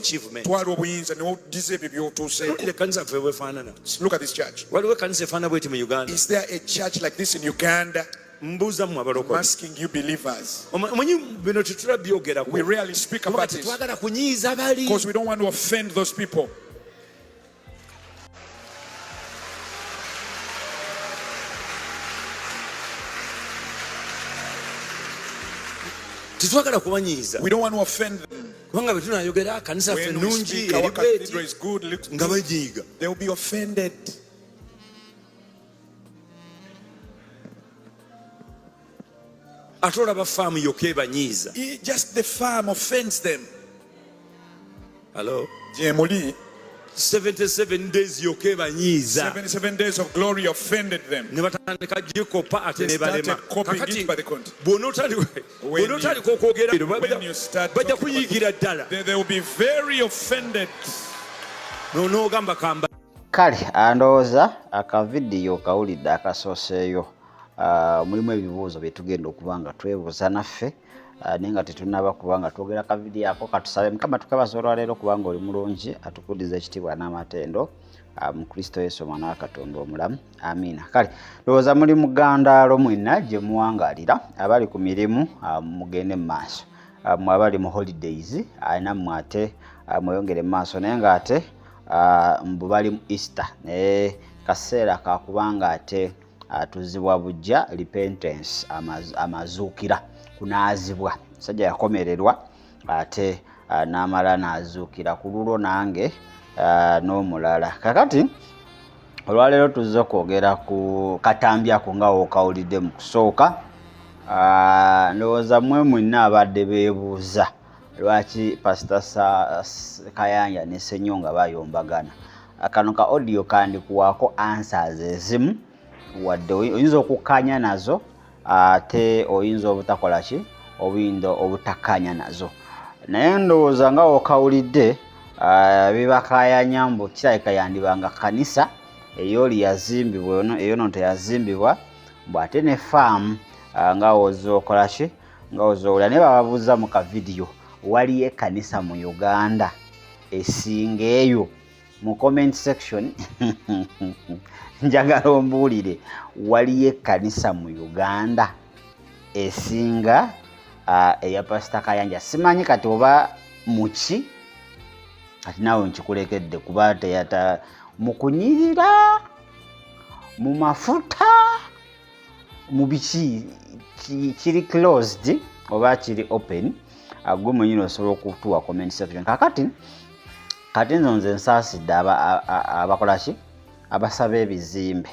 achievement. Twala obuyinza newoddiza ebyo by'otuuseeko. Wulira ekkanisa ffe bwefaanana. Look at this church. Waliwo ekkanisa efaanana bweti mu Uganda? Is there a church like this in Uganda? Mbuuza mmwe abalokole. Asking you believers. Omanyi bino tetula byogerako. We rarely speak Kubanga about it tetwagala kunyiiza bali. Because we don't want to offend those people. Tetwagala kubanyiiza. We don't want to offend them. Kubanga bwe tunayogera kanisa ffe When we nnungi speak, eri our cathedral bweti is good, looks nga good. banyiiga. They will be offended. Ate olaba faamu yokka ebanyiiza. Just the farm offends them. Hello? Gyemuli, 77 days yokka ebanyiiza. 77 days of glory offended them. Ne batandika gikopa ate They ne balema. started copying Kakati it by the content. Bw'onootandika okwogera When you start bajja talking about kuyiigira ddala. They will be very offended. N'ogamba kamba. Kale ndowooza akavidiyo kawulidde akasooseeyo. Mulimu ebibuuzo bye tugenda okuba nga twebuuza naffe, naye nga tetunnaba kuba nga twogera kavidiyo ako, katusabe. Mukama, tukwebaza olwaleero kubanga oli mulungi, atukuddiza ekitiibwa n'amatendo, mu Kristo Yesu omwana wa Katonda omulamu, amiina. Kale ndowooza muli mugandaalo mwenna gye muwangaalira, abali ku mirimu, mugende mu maaso, mwe abali mu holidays, nammwe ate, mweyongere mu maaso, naye ng'ate, mbu bali mu Easter, naye kaseera kakubanga ate, tuzibwa bujja, repentance, amazuukira, kunaazibwa. Musajja yakomererwa ate, n'amala n'azuukira ku lulwo nange, n'omulala. Kakati olwaleero tuzze okwogera ku katambi ako nga wookawulidde mu kusooka. Ndowooza mmwe mwenna abadde beebuuza lwaki Pastor Kayanja ne Ssenyonga bayombagana. Kano ka audio kandikuwaako answers ezimu, wadde oyinza okukkaanya nazo, ate oyinza obutakola ki, obuyinza obutakkaanya nazo. Naye ndowooza nga wookawulidde, bibakaayanya mbu kirabika yandibanga kkanisa ey'oli yazimbibwa, eyo no teyazimbibwa, mbu ate ne faamu, nga wozza okola ki, nga wozza owulira. Naye bababuuza mu kavidiyo, waliyo ekkanisa mu Uganda esinga eyo? Mu comment section njagala ombuulire, waliyo ekkanisa mu Uganda esinga, eya Pastor Kayanja? Simanyi kati oba muki, kati naawe nkikulekedde kuba teyata mu kunyirira, mu mafuta, mu biki, kiri closed oba kiri open, gwe mwennyini osobola okutuwa comment section. Kakati kati nzo nze nsaasidde abakola ki, abasaba ebizimbe,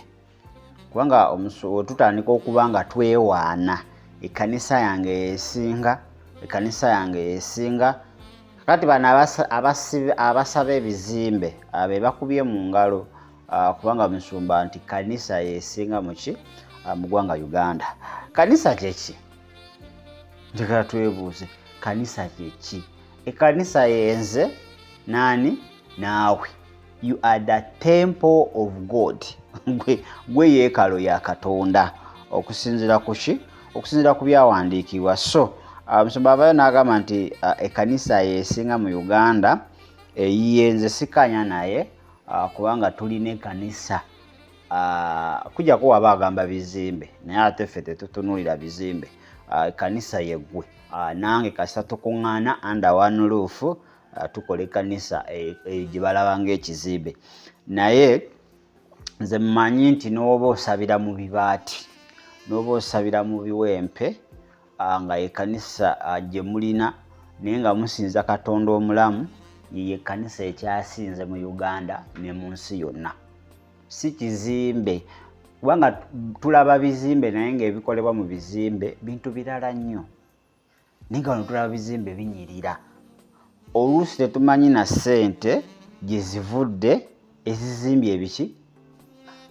kubanga wetutandika okuba nga twewaana, ekkanisa yange esinga, ekkanisa yange esinga. Kakati bano abasaba ebizimbe, be bakubye mu ngalo, kubanga musumba nti kanisa yesinga muki, mu ggwanga Uganda. Kanisa kyeki? Njagala twebuuze, kanisa kyeki? Ekkanisa yenze naani naawe. You are the temple of God. Gwe yeekalo ya Katonda okusinziira ku ki? Okusinziira ku byawandiikibwa. So, musumba avayo n'agamba nti, ekkanisa yesinga mu Uganda eyiye. Nze sikanya naye, kubanga tulina ekkanisa, kujjako waba agamba bizimbe, naye ate ffe tetutunuulira bizimbe. Ekkanisa yeggwe, nange kasita tukuŋŋaana under one roof, tukola ekkanisa, gye balaba ng'ekizimbe. Naye nze mmanyi nti n'oba osabira mu bibaati, n'oba osabira mu biwempe, nga ekkanisa, gye mulina, naye nga musinza Katonda omulamu, ye ekkanisa ekyasinze mu Uganda ne mu nsi yonna. Si kizimbe, kubanga tulaba bizimbe naye ng'ebikolebwa mu bizimbe bintu birala nnyo, naye nga wano tulaba bizimbe binyirira. Oluusi tetumanyi na ssente gye zivudde ezizimbye ebiki,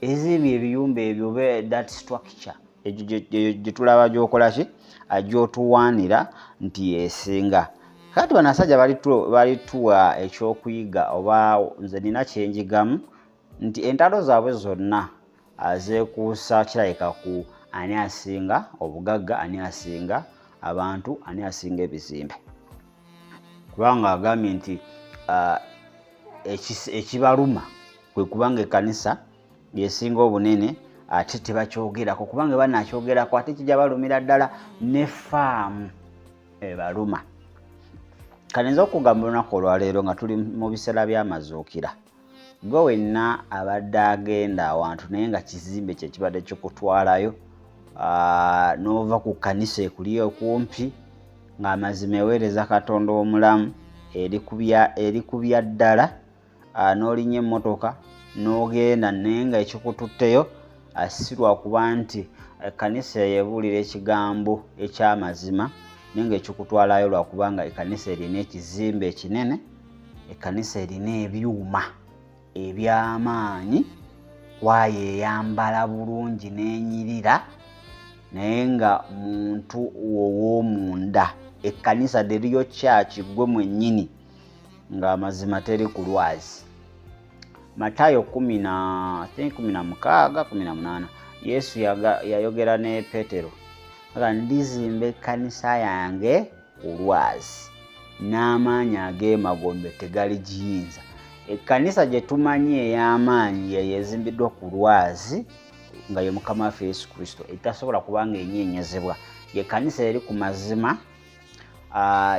ezizimbye ebiyumba ebyo, oba that structure egyo gye tulaba gy'okola ki, gy'otuwaanira nti yesinga. Kati bano abasajja balituwa ekyokuyiga, oba nze nina kyenjigamu nti entalo zaabwe zonna azeekuusa kirabika ku ani asinga obugagga, ani asinga abantu, ani asinga ebizimbe. Kubanga agambye nti Ekibaluma kwe kubanga ekkanisa yesinga obunene ate tebakyogerako, kubanga banakyogerako ate kijja balumira ddala ne faamu ebaluma. Kale nza okugamba olunaku olwaleero nga tuli mu biseera by'amazuukira, gwe wenna abadde agenda awantu naye nga kizimbe kye kibadde kikutwalayo, n'ova ku kkanisa ekuli okumpi ng'amazima eweereza Katonda omulamu eri ku bya ddala, n'olinnya emmotoka n'ogenda, naye nga ekikututteyo si lwakuba nti ekkanisa eyo ebuulira ekigambo eky'amazima, naye nga ekikutwalayo lwakubanga ekkanisa erina ekizimbe ekinene, ekkanisa erina ebyuma eby'amaanyi, kwayo eyambala bulungi n'enyirira, naye nga muntu ow'omunda ekkanisa teriyo kyaki gwe mwennyini ng'amazima teri ku lwazi. Matayo 16, 18, Yesu yayogera ne Petero aga, ndizimba ekkanisa yange ku lwazi n'amaanyi ag'emagombe tegaligiyinza. Ekkanisa gye tumanyi ey'amaanyi yeyo ezimbiddwa ku lwazi nga ye Mukama waffe Yesu Kristo, etasobola kubanga enyeenyezebwa. Ye kkanisa eri ku mazima,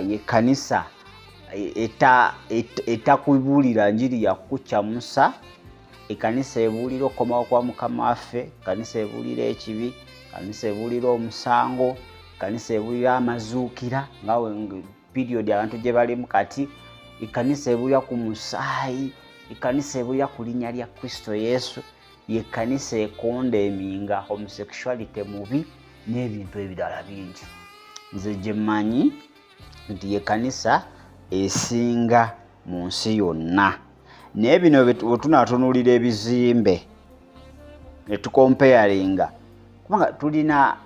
ye kkanisa etakubuulira njiri ya kukukyamusa, ekkanisa ebuulira okukomawo kwa Mukama waffe, ekkanisa ebuulira ekibi, ekkanisa ebuulira omusango, ekkanisa ebuulira amazuukira nga period abantu gye balimu kati, ekkanisa ebuulira ku musaayi, ekkanisa ebuulira ku linnya lya Kristo Yesu, ye kkanisa ekondeminga homosexuality mubi n'ebintu ebirala bingi. Nze gye mmanyi nti ye kkanisa esinga mu nsi yonna. Naye bino bwe tunaatunuulira ebizimbe ne tukompeyaringa, kubanga tulina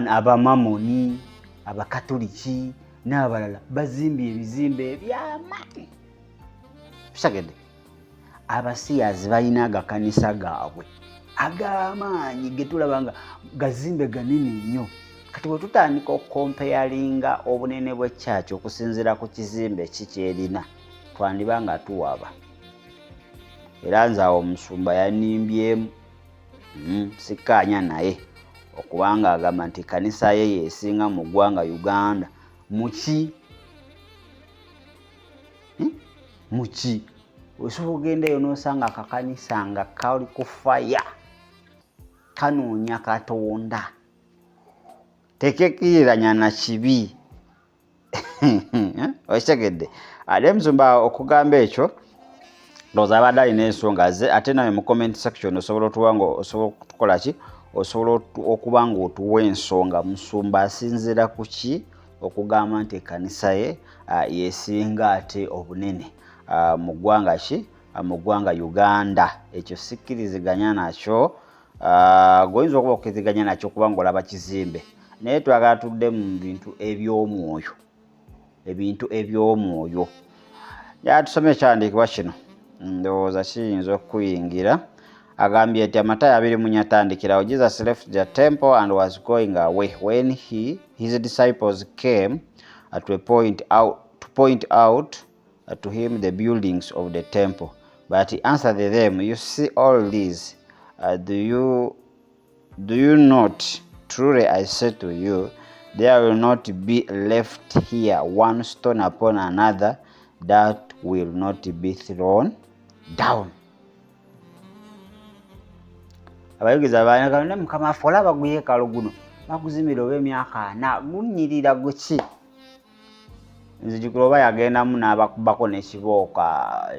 Abamamoni, Abakatoliki n'abalala bazimbye ebizimbe ebyamaanyi. Kisagedde abasiyazi balina agakanisa gaabwe ag'amaanyi ge tulaba nga gazimbe ganene nnyo. Kati bwe tutandika okukompeyaringa obunene bw'ekyaki okusinziira ku kizimbe ki kyerina, twandiba nga tuwaba. Era nze awo omusumba yanimbyemu, sikkaanya naye okubanga agamba nti ekkanisa ye yeesinga mu ggwanga Uganda. Muki? Muki? Osobola ogenda eyo n'osanga akakanisa nga kali ku faya, kanoonya Katonda, tekekkiriranya na kibi. Okitegedde? Ate musumba okugamba ekyo ndowooza abadde alina ensonga ze. Ate nawe mu comment section osobola otuwa nga osobola okutukola ki, osobola okuba nga otuwa ensonga musumba asinziira ku ki okugamba nti ekkanisa ye yesinga ate obunene mu ggwanga ki, mu ggwanga Uganda. Ekyo sikkiriziganya nakyo. Gweoyinza okuba okkiriziganya nakyo kubanga olaba kizimbe, naye twagala tudde mu bintu eby'omwoyo, ebintu eby'omwoyo. Tusome ekyawandiikibwa kino, ndowooza kiyinza okukuyingira. Agambye nti Amatayo 24 atandikirawo, Jesus left the temple and was going away when his disciples came to a point out, to point out to him the buildings of the temple. But he answered them, "You see all these, do you not? Truly I say to you, there will not be left here one stone upon another that will not be thrown down." Abayigiriza balina, "Mukama waffe, olaba guyeekalo guno baguzimbira oba emyaka 40, gunyirira guki?" Nzijukira oba yagendamu n'abakubako n'ekibooka,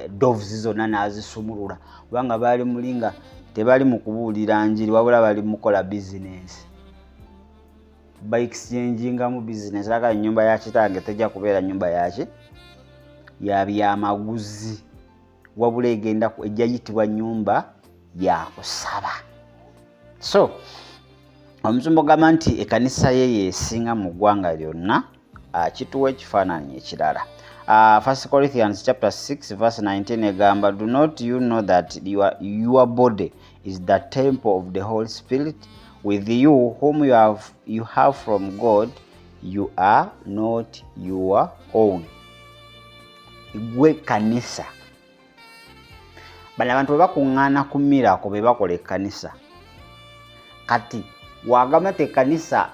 doves zonna n'azisumulula, kubanga baali muli nga tebali mu kubuulira njiri, wabula bali mukola bizinensi, baexchangingamu bizinensi. Aka ennyumba ya kitange tejja kubeera nyumba yaki ya byamaguzi, wabula egenda ejja yitibwa nyumba ya kusaba. So omusumba ogamba nti ekkanisa ye yeesinga mu ggwanga lyonna, kituwa ekifaananyi ekirala. 1 Corinthians chapter 6 verse 19 egamba, "Do not you know that your body is the temple of the Holy Spirit with you, whom you have from God? You are not your own." Gwe kanisa. Bano abantu bwe bakuŋŋaana ku Miracle be bakola ekkanisa. Kati wagamba nti ekkanisa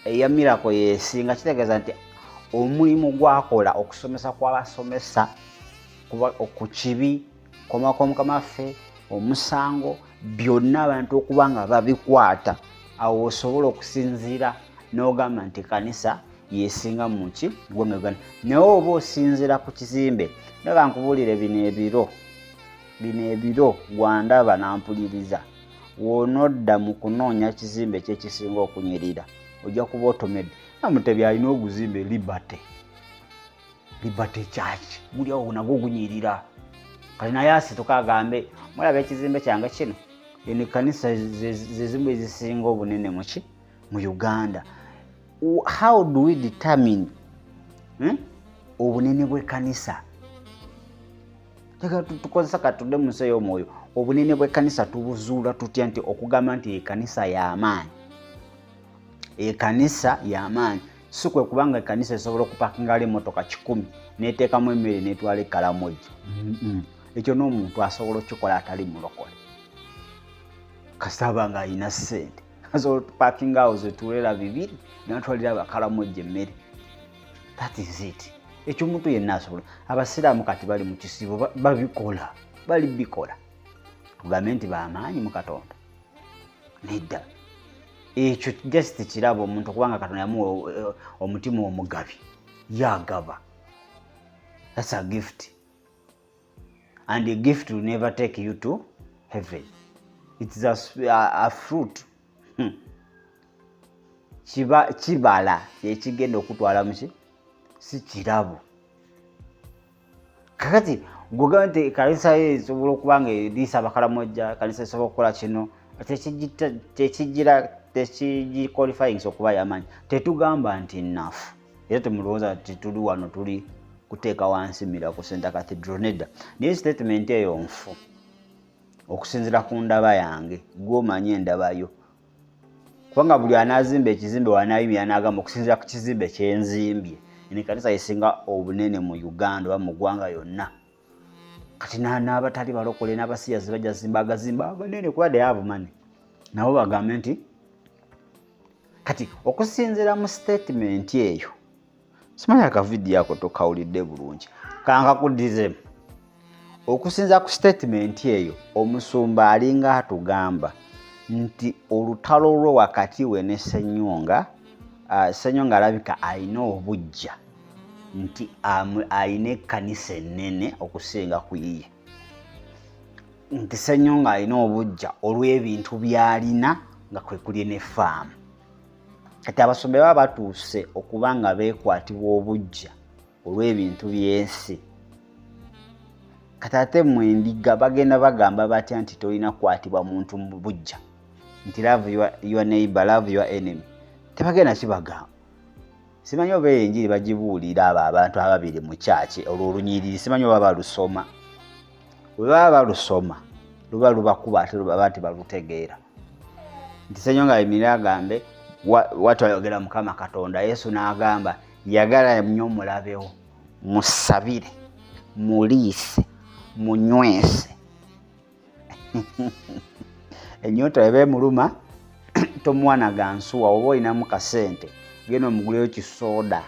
eya Miracle yesinga, kitegeeza nti omulimu gwakola okusomesa kw'abasomesa ku kibi, koma kwa Mukama waffe, omusango, byonna abantu okuba nga babikwata, awo osobola okusinziira n'ogamba nti kanisa yesinga mu ki ggwanga Uganda. Naye oba osinziira ku kizimbe, naye nkubuulire bino ebiro, bino ebiro gwandaba nampuliriza, w'onodda mu kunoonya kizimbe kyekisinga okunyirira, ojja kuba otomedde. Namutebi alina oguzimbe Liberty, Liberty Church, guli awo nagwo gunyirira. Kati naye asituka agambe, mulaba ekizimbe kyange kino, eno ekkanisa ze zimu ezisinga obunene muki mu Uganda. How do we determine obunene bw'ekkanisa? Tukozesa katudde mu nsi ey'omwoyo, obunene bw'ekkanisa tubuzuula tutya nti okugamba nti ekkanisa y'amaanyi? Ekkanisa y'amaanyi si kwe kubanga ekkanisa esobola okupakinga emmotoka 100 n'eteekamu emmere n'etwala ekkalamojja. Ekyo n'omuntu asobola okukikola atali mulokole, kasita aba nga alina ssente asobola okupakinga awo zetuulera 2 n'atwalira abakalamojja emmere. That is it. Ekyo omuntu yenna asobola. Abasiraamu kati bali mu kisiibo babikola, bali bikola. Tugambe nti bamaanyi mu Katonda? Nedda. Ekyo just kirabo omuntu kubanga Katonda yamuwa omutima omugabi, yagaba. That's a gift, and a gift will never take you to heaven. It's a fruit. Kiba kibala ekigenda okutwala muki, si kirabo. Kakati gwogamba nti kanisa ye esobola okuba nga eriisa abakalamojja, kanisa esobola okukola kino, tekigira tekigiqualifying okuba yamaanyi. Tetugamba nti nnafu, era temulowooza nti tuli wano tuli kuteeka wansi Miracle Center Cathedral, nedda. Naye statement eyo nfu okusinziira ku ndaba yange, gw'omanyi endabayo, kubanga buli anaazimba ekizimbe wanaayimira n'agamba okusinziira ku kizimbe kyenzimbye, eno ekkanisa esinga obunene mu Uganda oba mu ggwanga yonna. Kati n'abatali balokole n'abasiyazi bajja zimba agazimba aganene kuba they have money, nabo bagambe nti kati okusinziira mu statement eyo. Simanyi akavidiyo ako tokawulidde bulungi, kankakuddizeemu. Okusinziira ku statement eyo, omusumba alinga atugamba nti olutalo lwe wakati we ne Ssenyonga, Ssenyonga alabika alina obujja nti alina ekkanisa ennene okusinga ku yiye, nti Ssenyonga alina obujja olw'ebintu by'alina nga kwe kuli ne faamu. Kati abasumba baba batuuse okuba nga beekwatibwa obujja olw'ebintu by'ensi, kati ate mmwe endiga bagenda bagamba batya nti tolina kukwatibwa muntu mu bujja, nti love your neighbor, love your enemy? Tebagenda kibagamba. Simanyi oba eyo enjiri bagibuulira abo abantu ababiri mu kyaki, olwo olunyiriri simanyi oba balusoma. Bwe baba balusoma luba lubakuba, ate baba tebalutegeera nti Ssenyonga ayimirire agambe watwayogera Mukama Katonda Yesu n'agamba yagala nnyo omulabewo, musabire, muliise, munywese. Ennyonta eba emuluma, tomuwa na nsuwa, oba olinamu kasente genda omuguleyo kisooda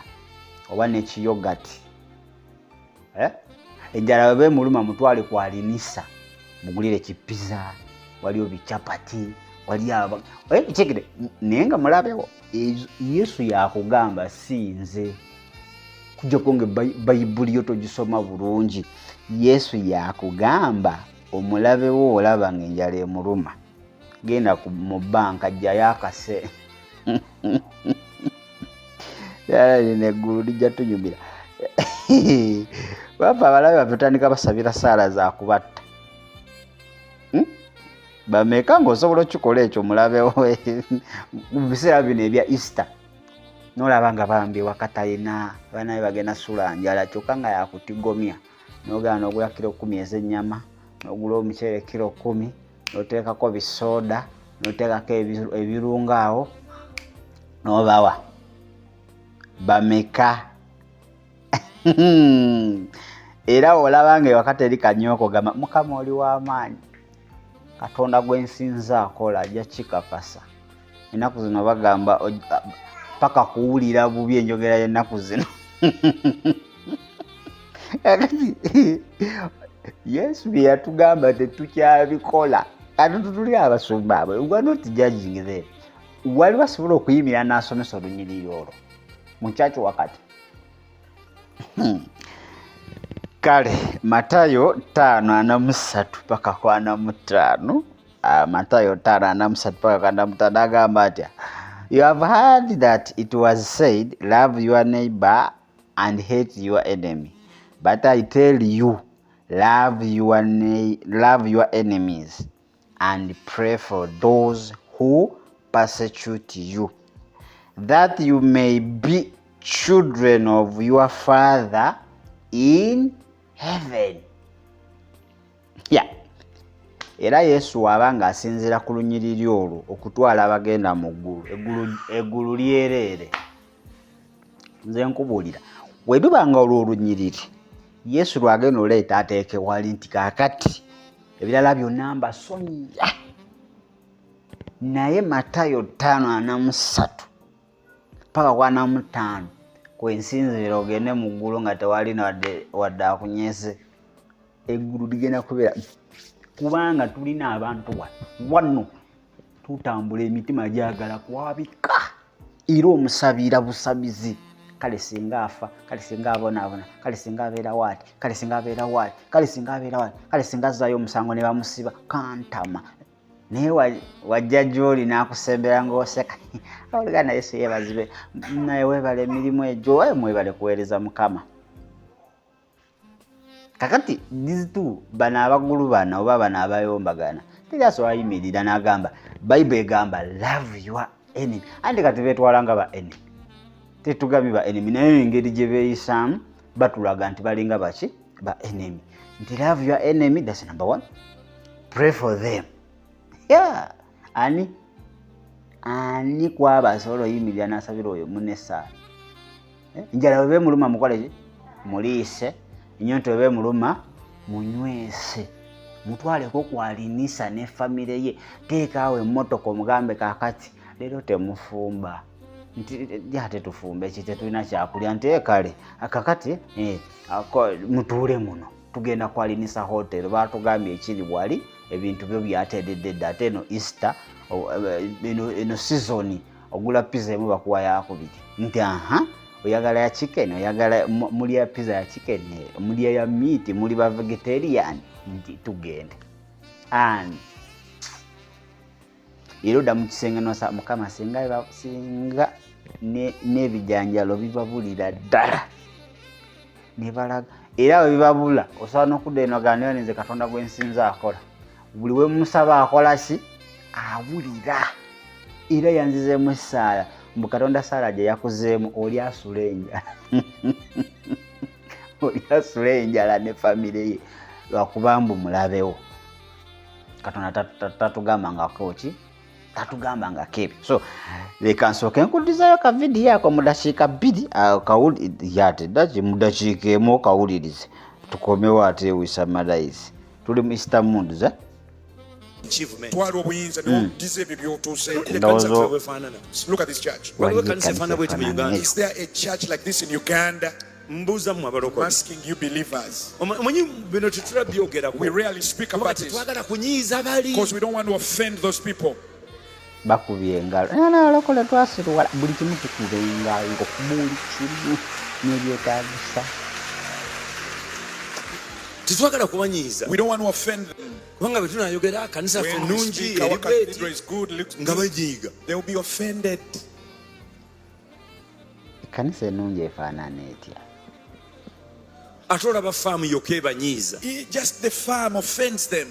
oba nekiyogati. Eh? Enjala weba emuluma, mutwale ku alinisa mugulire kipiza, waliwo bicapati, wali kigire, naye nga mulabewo. Yesu yakugamba, si nze, kujjako nga Bayibuli yo togisoma bulungi. Yesu yakugamba omulabewo, olaba nga enjala emuluma, genda mu banka jjayo akase neggulu lijja tunyumira. Bava abalabe baffe tutandika basabira saala zakubatta. Bameka ngaosobola okukikola ekyo mulabewo mu biseera bino ebya Easter, nolaba nga bambi wakatalina abaana be bagenda sula njala, kyokka nga yakutigomya, nogenda nogula kilo 10 ez'ennyama, nogula omuceere kilo 10, noteekako bisooda, noteekako ebirungo awo nobawa. Bameka? Era olaba nga ewaka teri kanyooko, gamba Mukama oli w'amaanyi, Katonda gwe nsinza akola, ajja kikakasa. Ennaku zino bagamba paka kuwulira bubi enjogera y'ennaku zino. Kakati Yesu bye yatugamba tetukyabikola. Kati tutuli abasumba abo, we are not judging them. Wali basobola okuyimirira n'asomesa olunyiriri olwo mu kyaki wakati. Kale Matayo 5:43 paka ku 45. Matayo 5:43 paka ku 45 agamba atya? You have heard that it was said, love your neighbor and hate your enemy. But I tell you, love your enemies and pray for those who persecute you, that you may be children of your Father in heaven. Yeah. Era Yesu waba ng'asinziira ku lunyiriri olwo okutwala abagenda mu ggulu, eggulu lyereere. Nze nkubuulira, bwe luba nga olwo olunyiriri Yesu lwagenda oleeta ateeke wali nti kaakati ebirala byonna mbasonyiya, naye Matayo 5:43 paka ku 45 kwensinziira ogende mu ggulu nga tewali wadde akunyeze, eggulu ligenda kubeera, kubanga tulina abantu wano tutambula emitima gyagala kwabika, era omusabira busabizi. Kale singa afa, kale singa abonaabona, kale singa abeera waati, kale singa abeera waati, kale singa abeera waati, kale singa azzaayo omusango ne bamusiba, kantama. Naye wajja gy'oli n'akusembera ng'oseka, oluganda Yesu yeebazibwe, naye weebale emirimu egyo, mwebale kuweereza Mukama. Kakati these two, bano abagulu bano oba bano abayombagana, teri asobola yimirira n'agamba Bayibuli egamba love your enemy. Anti kati beetwala nga ba enemy, tetugambye ba enemy, naye engeri gye beeyisaamu batulaga nti balinga baki, ba enemy. Nti love your enemy, that's number one, pray for them. Yeah. Ani kwaba asobola oyimirira n'asabira oyo munne essaala? Enjala bwe beemuluma mukole ki? Muliise. Ennyonta bwe beemuluma munywese, mutwaleko kwalinisa ne famire ye, teekaawo emmotoka omugambe kaakati leero temufumba, nti ate tufumbe ki, tetulina kyakulya, nti kale kakati mutuule muno, tugenda kwalinisa hotel, batugambye ekiri wali, ebintu byo byateredde dda, ate eno Easter, eno season ogula pizza emu bakuwa yakubiri, nti aha, oyagala ya chicken, oyagala mulya pizza ya chicken, mulya ya meat, muli ba vegetarian, nti tugende. Ani era odda mu kisenge nosa Mukama singa singa n'ebijanjalo bibabulira ddala ne balaga, era bwe bibabula osobola n'okudda eno gamba naye nze Katonda gwe nsinza akola, buli we musaba akola ki, awulira. Era yanzizeemu essaala, mbu Katonda saala gye yakuzeemu, oli asula enjala, oli asula enjala ne famire ye lwakuba mbu mulabewo. Katonda tatugambangako ki, tatugambangako ebyo. So leka nsooke nkuddizayo ka vidiyo ako mu dakiika 2, yate mu dakiika 1 okawulirize, tukomewo ate wisamarais. Tuli mu Easter mood za Twala obuyinza n'oddiza ebyo by'otuuseeko. Look at this church. Waliwo ekkanisa efaanana bweti mu Uganda? Is there a church like this in Uganda? Mbuuza mmwe abalokole. I'm asking you believers. Omanyi bino tetulabyogerako. We rarely speak about it. Tetwagala kunyiiza bali. Because we don't want to offend those people. Bakubye engalo. Abalokole twasiruwala, buli kimu tukuba engalo, buli kimu n'ebyetaagisa. Tetwagala kubanyiiza. We don't want to offend them. Kubanga bwe tunayogera kanisa ffe nnungi eri bweti nga bajiiga. They will be offended. Ekkanisa ennungi efaanana etya? Ate olaba faamu yokka ebanyiiza. Just the farm offends them.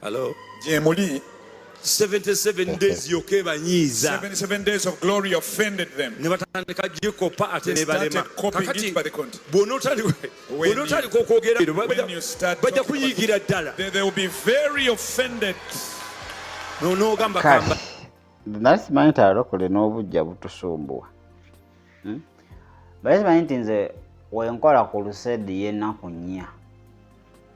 Hello? Gye muli. 77 days yokka ebanyiiza. 77 days of glory offended them. Ne batandika gikopa ate ne balema. Kakati bw'onootandika okwogera bajja kuyigira ddala. They will be very offended. N'ogamba kamba. Nali simanyi nti abalokole n'obuggya butusumbuwa. Bali simanyi nti nze Wenkola ku crusade y'ennaku 4,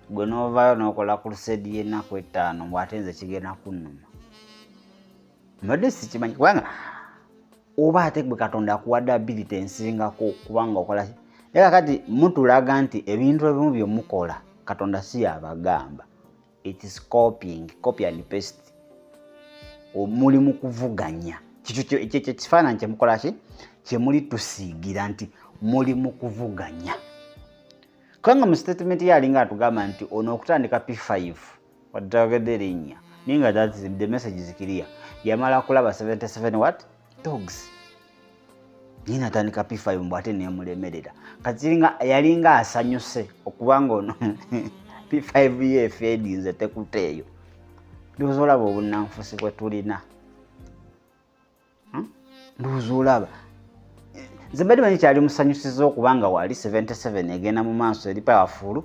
gwe n'ovaayo n'okola ku crusade y'ennaku 5, bw'ate nze kigenda kunnuma. Mbadde sikimanyi, kubanga oba ate gwe Katonda akuwadde ability ensingako kubanga okola ki. Naye kakati mutulaga nti ebintu ebimu bye mukola Katonda si yabagamba. It is copying, copy and paste. Muli mu kuvuganya. Kikyo ekifaananyi kye mukola ki? Kye muli tusiigira nti muli mu kuvuganya. Kubanga mu statement ye alinga atugamba nti ono okutandika P5 wadde erinnya, naye nga that is the message is clear. Yamala kulaba 77 what? Dogs. Naye natandika P5 mbu ate nemulemerera. Kati yalinga asanyuse okubanga ono P5 ye efeedinze tekuteeyo. Ndowooza olaba obunnanfuusi bwe tulina. Ndowooza olaba. Nze mbadde manyi kyali musanyusiza okubanga wali 77 egenda mu maaso eri powerful,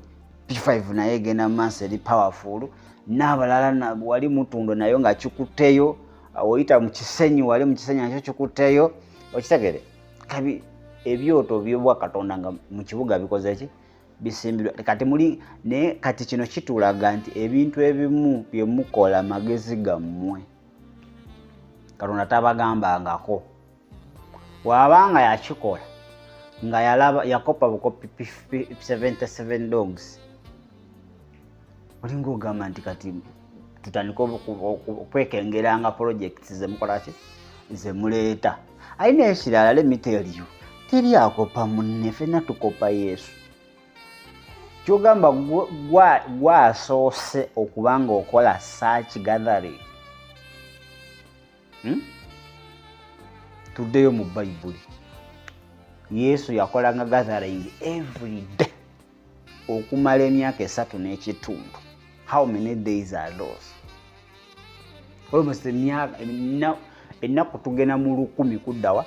P5 naye egenda mu maaso eri powerful, n'abalala wali Mutundo nayo nga kikutteyo, oyita mu Kisenyi wali mu Kisenyi nakyo kikutteyo, okitegere. Kabi ebyoto by'obwa Katonda nga mu kibuga bikoze ki? Bisimbirwa. Kati muli naye kati kino kitulaga nti ebintu ebimu bye mukola magezi gammwe Katonda tabagambangako. Bw'abanga yakikola nga yalaba yakopa bukopi 77 dogs, olinga ogamba nti kati tutandike okwekengeranga projects zemukola ki zemuleeta. Alina ekirala, let me tell you, teri akopa munne, ffenna tukopa Yesu. Kyogamba gwasoose okuba nga okola such gathering. Tuddeyo mu Bayibuli. Yesu yakolanga gathering every day okumala emyaka 3 n'ekitundu. How many days are those? Almost emyaka ennaku tugenda mu 1000 kuddawa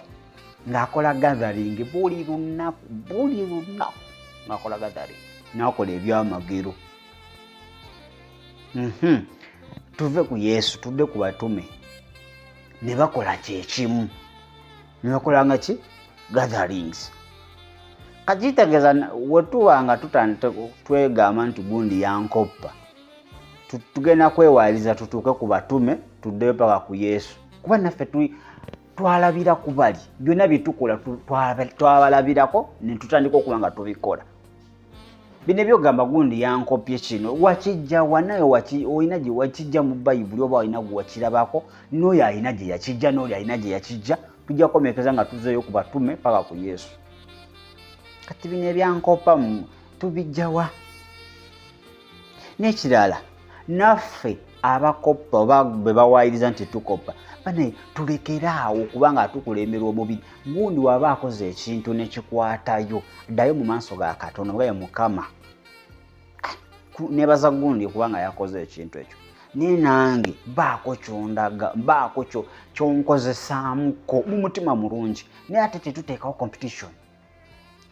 ng'akola gathering buli lunaku, buli lunaku ng'akola gathering, n'akola ebyamagero. Tuve ku Yesu tudde ku batume, ne bakola kyekimu, ne bakolanga ki? Gatherings. Kakitegeeza we tuba nga twegamba nti gundi yankoppa, tugenda kwewaliza tutuuke ku batume, tuddeyo paka ku Yesu, kuba naffe twalabira ku bali byonna bye tukola twabalabirako ne tutandika okuba nga tubikola. Bino ebyogamba gundi yankopye kino wakijja wa? Naye olina gye wakijja mu Bayibuli oba olina gwe wakirabako? N'oyo alina gye yakijja, n'oli alina gye yakijja. Tujja kukomekeza nga tuzeeyo ku batume paka ku Yesu. Kati bino ebyankopa tubijja wa? N'ekirala, naffe abakoppa oba bwe bawaayiriza nti tukoppa, bane tulekere awo kubanga atukulemberwa omubiri. Gundi waba akoze ekintu ne kikwatayo, ddayo mu maaso ga Katonda ogaye Mukama, nebaza gundi kubanga yakoze ekintu ekyo, naye nange baako kyondaga, baako kyonkozesaamuko mu mutima mulungi. Naye ate tetuteekawo competition,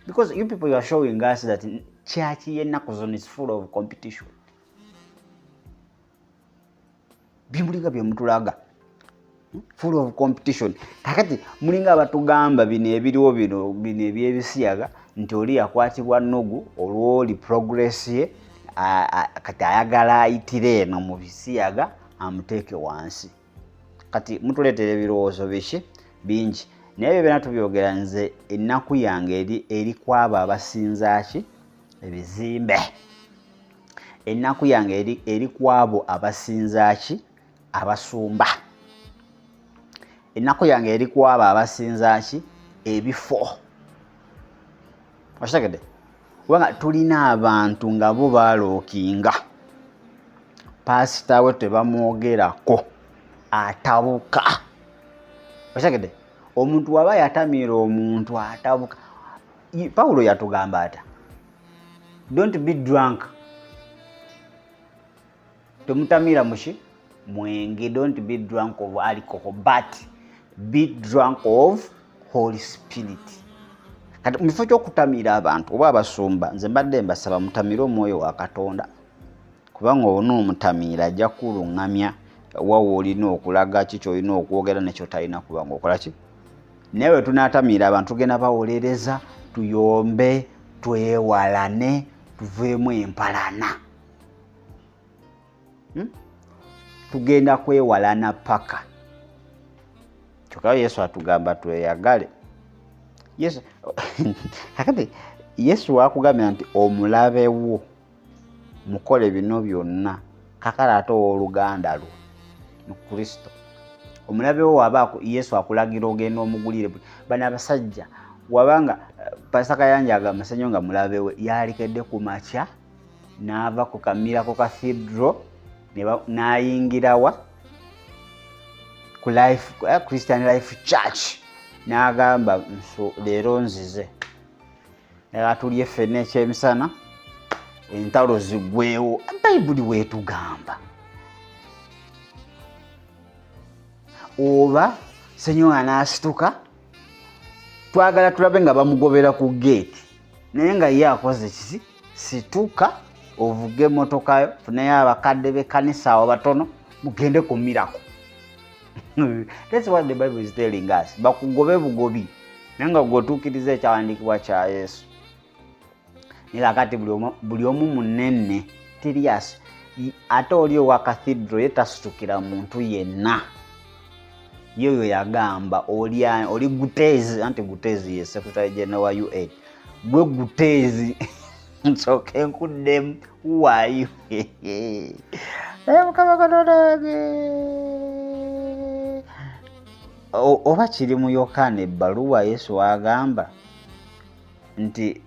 because you people, you are showing us that church y'ennaku zino is full of competition. Bimulinga byemutulaga full of competition. Kakati mulinga abatugamba bino ebiriwo bino bino ebyebisiyaga nti oli yakwatibwa nnugu olw'oli progress ye, kati ayagala ayitire eno mu bisiyaga amuteeke wansi. Kati mutuleetera ebirowoozo biki bingi, naye ebyo byonna tubyogera. Nze ennaku yange eri kwabo abasinza ki? Ebizimbe. Ennaku yange eri kwabo abasinza ki? Abasumba. Ennaku yange eri kwabo abasinza ki? Ebifo. Okitegedde? Kubanga tulina abantu nga bo balookinga paasita we tebamwogerako atabuka. Okitegedde? Omuntu waba yatamiira omuntu atabuka. Pawulo yatugamba ata? Don't be drunk, temutamiira muki? Mwenge. Don't be drunk of alcohol, but be drunk of Holy Spirit. Kati mu kifo ky'okutamiira abantu oba abasumba, nze mbadde mbasaba mutamire omwoyo wa Katonda, kubanga onoomutamiira ajja kuluŋŋamya wawe olina okulaga ki kyolina okwogera nekyotalina kuba nga okola ki. Naye bwe tunaatamiira abantu tugenda bawolereza, tuyombe, Twewalane, tuveemu empalana. Tugenda kwewalana paka. Kyokka Yesu atugamba tweyagale. Yesu kakati Yesu wakugambira nti omulabe wo mukole bino byonna, kakale ate owooluganda lwo mu Kristo omulabe wo waba Yesu akulagira ogenda omugulire. Bano abasajja wabanga Pasita Kayanja agamba Ssenyonga nga mulabe we yalikedde ku makya n'ava ku Miracle Cathedral n'ayingirawa ku Life, Christian Life Church, n'agamba nso leero nzize era tulye ffenna ekyemisana, entalo ziggweewo. Bayibuli weetugamba oba Ssenyonga n'asituka, twagala tulabe nga bamugobera ku geeti, naye nga ye akoze kisi situka ovuge emmotokayo, funayo abakadde b'ekkanisa awo batono, mugende ku Miracle. That's what the Bible is telling us. Bakugobe bugobi, naye nga gwe otuukiriza ekyawandiikibwa kya Yesu. Naye kakati buli omu munene tirias, ate oli owa cathedral ye tasitukira muntu yenna. Ye oyo yagamba oli Guterres, anti Guterres ye secretary general wa UN. Gwe Guterres, nsooke nkuddemu waayo. Mukama Katonda wange, oba kiri mu Yokaana ebbaluwa, Yesu agamba nti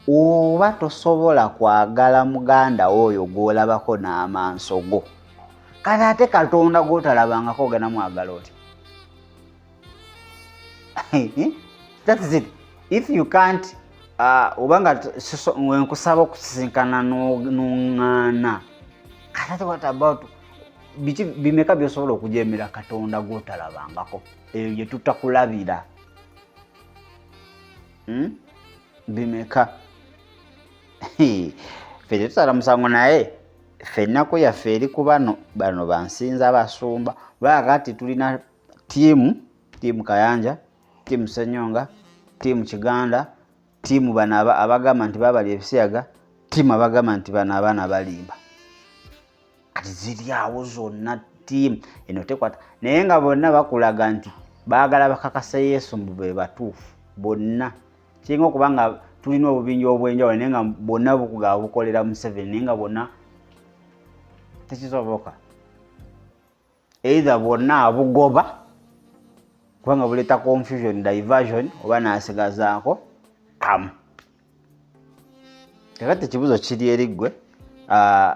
oba tosobola kwagala muganda wo oyo gw'olabako n'amaaso go, kale ate Katonda gw'otalabangako ogenda mwagala oti? That is it. If you can't, obanga nkusaba okusisinkana n'oŋŋaana, kati ate what about biki bimeka by'osobola okujemera Katonda gw'otalabangako, eyo gye tutakulabira? Bimeka? Ffe tetusala musango, naye ffe ennaku yaffe eri ku bano bano bansinza basumba baakati. Tulina team Kayanja, team Senyonga, team Kiganda, team bano abagamba nti babali ebisiyaga, team abagamba nti bano abaana balimba. Kati ziri awo zonna, team eno tekwata, naye nga bonna bakulaga nti baagala bakakasa Yesu mbu be batuufu bonna. Kiringa okuba nga tulina obubinja obwenjawulo, naye nga bonna bukugaba bukolera Museveni, naye nga bonna tekisoboka. Either bwonna abugoba kubanga buleeta confusion, diversion, oba n'asigazaako kamu. Kakati ekibuzo kiri eri ggwe,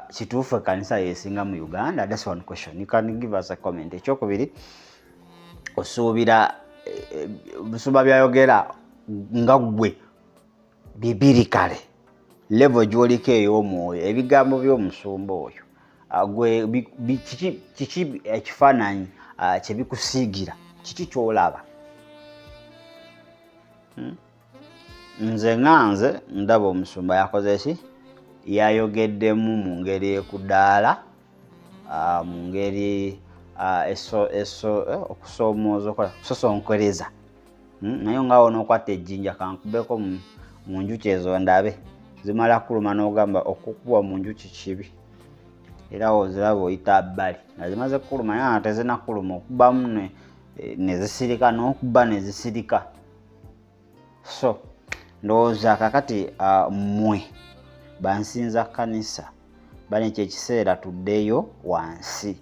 kituufu ekkanisa yesinga mu Uganda? That's one question, you can give us a comment. Ekyokubiri, osuubira busumba byayogera nga ggwe bibiri kale level gy'oliko ey'omwoyo, ebigambo by'omusumba oyo, gwe kiki ekifaananyi kye bikusiigira? Kiki ky'olaba? Nze nga nze ndaba omusumba yakoze ki, yayogeddemu mu ngeri ekudaala, mu ngeri okusoomooza, okola kusosonkereza. Naye nga awo n'okwata ejjinja kankubeko mu njuki ezo ndabe zimala kuluma, n'ogamba okukuba mu njuki kibi, era oziraba oyita bbali nga zimaze kukuluma, naye nga tezinakuluma, okubamu ne zisirika, n'okuba ne zisirika. So ndowooza kakati mmwe bansinza kkanisa bane, kyekiseera tuddeyo wansi,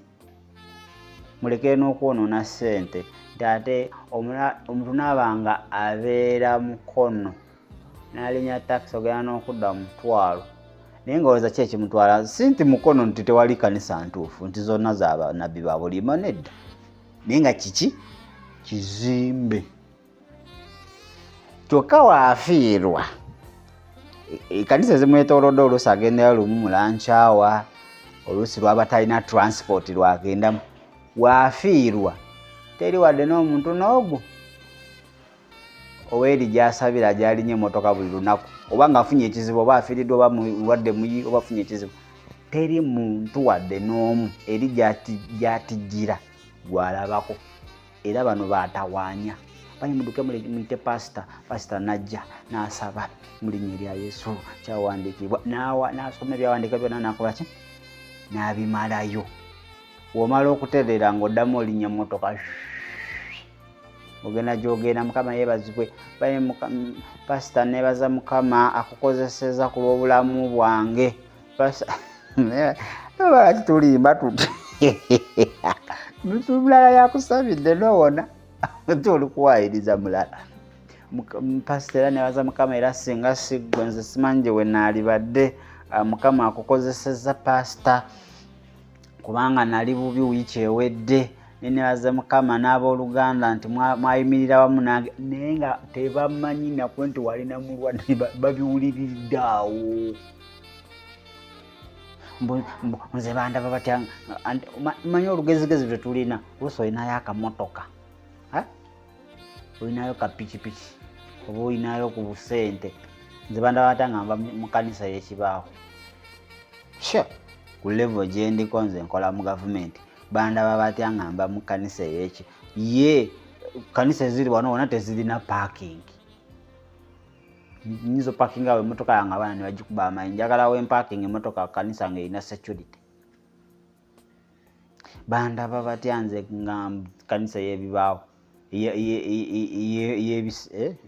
mulekere n'okwonoona ssente nti ate omuntu naaba nga abeera Mukono n'alinya takisi ogenda n'okudda mutwalo, naye nga olowooza ki ekimutwala? Si nti Mukono nti tewali kanisa ntuufu, nti zonna zabanabbi ba bulimba, nedda, naye nga kiki kizimbe kyokka waafiirwa ekkanisa ezimwetoolodde. Oluusi agendayo lumu mu lankyawa, oluusi lwaba talina transport lwagendamu, waafiirwa teri wadde n'omuntu n'ogwo oweeri gyasabira gyalinya emotoka buli lunaku, oba ng'afunye ekizibu, oba afiiriddwa, oba mulwadde muyi, oba afunye ekizibu, teri muntu wadde n'omu eri gyatijjira gwalabako. Era bano batawaanya Banyi muduke muyite pasita. Pasita najja n'asaba mu linnya erya Yesu, kyawandiikibwa, n'asoma ebyawandiikibwa byonna, n'akola ki, n'abimalayo. Womala okutereera ng'oddamu olinnya mmotoka ogenda gyogenda. Mukama yeebazibwe. Pasita, neebaza Mukama akukozeseza ku lw'obulamu bwange. Lwaki tulimba tuti? Mulala yakusabidde nowona ti oli kuwayiriza mulala. Pasita, era nebaza Mukama, era singa siggwe nze simanyi gye we naalibadde. Mukama akukozeseza pasita, kubanga nali bubi wiiki ewedde, nenebaza Mukama n'abooluganda nti mwayimirira wamu nange. Naye nga tebamanyi nakwe nti walina mulwadde, babiwuliridde awo. Nze bandaba batya? Manyi olugezigezi lwe tulina, oluusi olinayo akamotoka, olinayo kapikipiki, oba olinayo ku busente. Nze bandaba batya nga nva mu kanisa y'ekibaawo? Sure, ku level gyendiko, nze nkola mu gavumenti, bandaba batya nga nva mu kanisa eyeki? Ye kanisa eziri wano wona tezirina parking. Nyinza opakinga awo emotoka yange abaana ne bagikuba amanyi. Njagala wempakinga emotoka kanisa nga erina security. Bandaba batya nze nga kanisa y'ebibaawo,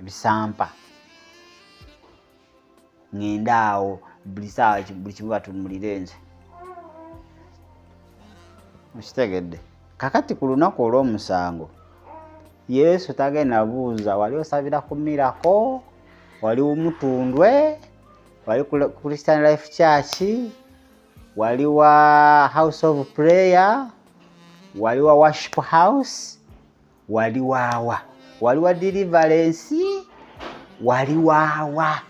ebisampa? Ŋŋenda awo buli saawa, buli kimu batunulire nze. Okitegedde? Kakati ku lunaku olw'omusango, Yesu tagenda buuza wali osabira ku Miracle, wali Mutundwe, wali ku Christian Life Church, wali wa House of Prayer, wali wa Worship House, wali waawa, wali wa Deliverance, wali waawa.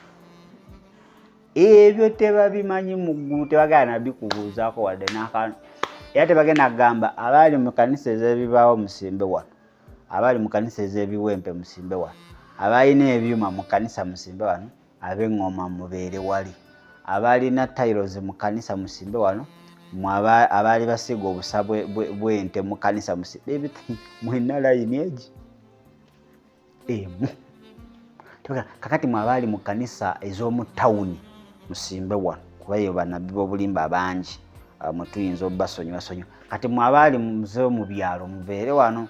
Ebyo tebabimanyi mu ggulu, tebagenda nabikubuuzaako wadde n'akantu. Era tebagenda kugamba abaali mu kanisa ez'ebibaawo musimbe wano, abaali mu kanisa ez'ebiwempe musimbe wano, abalina ebyuma mu kanisa musimbe wano, ab'eŋŋoma mubeere wali, abalina tiles mu kanisa musimbe wano, abaali basiiga obusa bw'ente mu kanisa musimbe. Mwenna layini egi emu. Kakati mwe abaali mu kanisa ez'omu tawuni musimbe wano, kuba eyo bannabbi b'obulimba bangi, mwe tuyinza obubasonyiwasonyiwa. Kati mwe abaali muze mu byalo mubeere wano,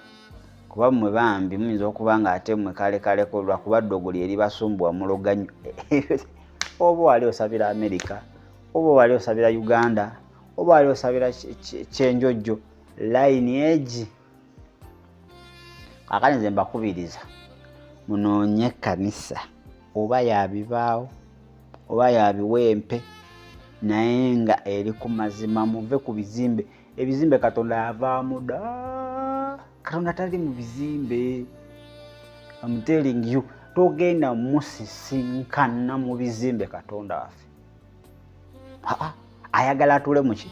kuba mmwe bambi muyinza okuba nga ate mmwe kalekaleko lwakuba ddogo lye libasumbuwa, muloga nnyo. Oba wali osabira Amerika, oba wali osabira Uganda, oba wali osabira Kyenjojjo, layini egi. Kakati nze mbakubiriza munoonye ekkanisa oba yabibaawo oba yabiwempe, naye nga eri ku mazima. Muve ku bizimbe. Ebizimbe Katonda yavaamu dda. Katonda tali mu bizimbe. I'm telling you, togenda musisinkana mu bizimbe. Katonda waffe aa ayagala atule muki?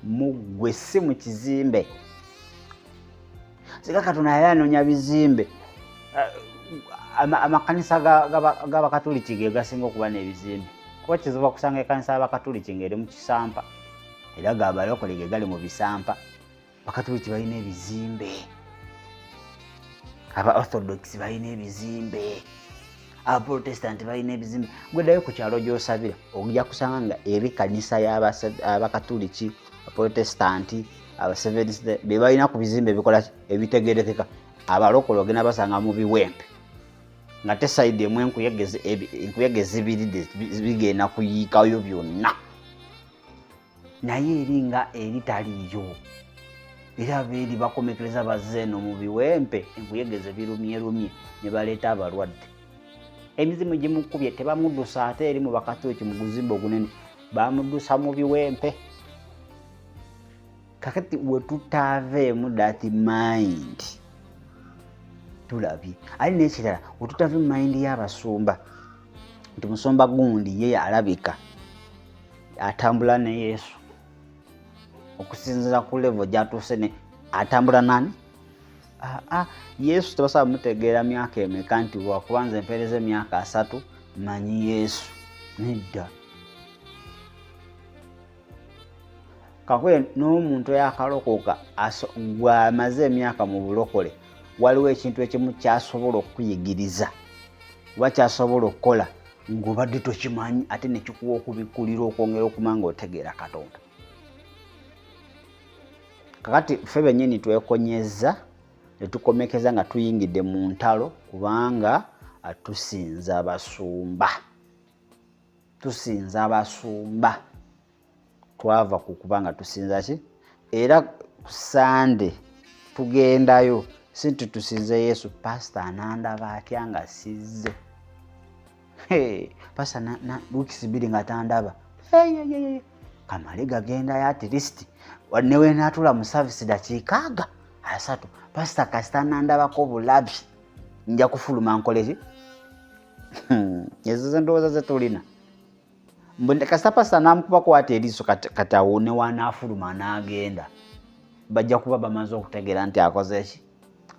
Muggwe, si mu kizimbe. Singa Katonda yali anoonya bizimbe, amakanisa g'Abakatuliki ge gasinga okuba n'ebizimbe, kuba kizibu okusanga ekanisa y'Abakatuliki ng'eri mu kisampa, era g'abalokole ge gali mu bisampa. Bakatuliki balina ebizimbe, aba Orthodox balina ebizimbe, Abaprotestant balina ebizimbe. Gweddayo ku kyalo gy'osabira, ojja kusanga nga eri kanisa y'Abakatuliki, Abaprotestanti, Abaseventh be balina ku bizimbe ebikola ebitegerekeka. Abalokole ogenda basanga mu biwempe, nga te side emu enkuyege zibiridde, bigenda kuyiikayo byonna, naye eri nga eri taliiyo. Era abeeri bakomekereza bazze eno mu biwempe, enkuyegeze birumyerumye ne baleeta abalwadde, emizimu gimukubye. Tebamuddusa ate eri mu Bakatuliki mu guzimba ogunene, bamuddusa mu biwempe. Kakati wetutaaveemu that mind, tulabye ali n'ekirala. Wetutave mu mind y'abasumba nti musumba gundi ye alabika atambula ne Yesu, okusinziira ku level gyatuuse ne atambula nani. Aa, Yesu tebasobola mutegeera myaka emeka, nti lwakuba nze mpeereza emyaka 30 manyi Yesu. Nedda. Kakwe n'omuntu eyakalokoka gwamaze emyaka mu bulokole. Waliwo ekintu ekimu kyasobola okukuyigiriza oba kyasobola okukola ng'obadde tokimanyi, ate nekikuwa okubikkulira okwongera okuma nga otegeera Katonda. Kakati ffe bennyini twekonyeza ne tukomekeza nga tuyingidde mu ntalo, kubanga tusinza basumba, tusinza abasumba. Twava ku kuba nga tusinza ki? Era ku Sande tugendayo si nti tusinze Yesu. Pasita anandaba atya nga sizze? Pasita weeks 2 nga tandaba, kamale gagendayo at least newenatula mu service dakiika aga 30. Pasita kasita anandabako bulabi, nja kufuluma nkoleki? Ezo zendowooza zetulina. Kasita pasita namukubako ati eriiso, kati awo newanaafuluma n'agenda, bajja kuba bamaze okutegeera nti akoze ki,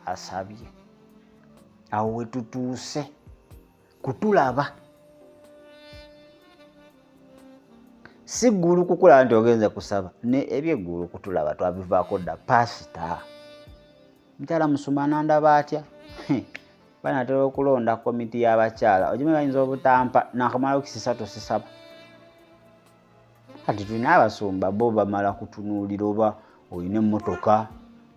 asabye. Awo wetutuuse kutulaba, si ggulu kukulaba nti ogenze kusaba, ne ebyeggulu kutulaba twabivaako dda. Pasita, mukyala musumba nandaba atya? Banatera okulonda komiti y'abakyala, ogimanyi bayinza obutampa nakamala weeks 3 sisaba. Kati tulina abasumba bo bamala kutunuulira oba olina emmotoka,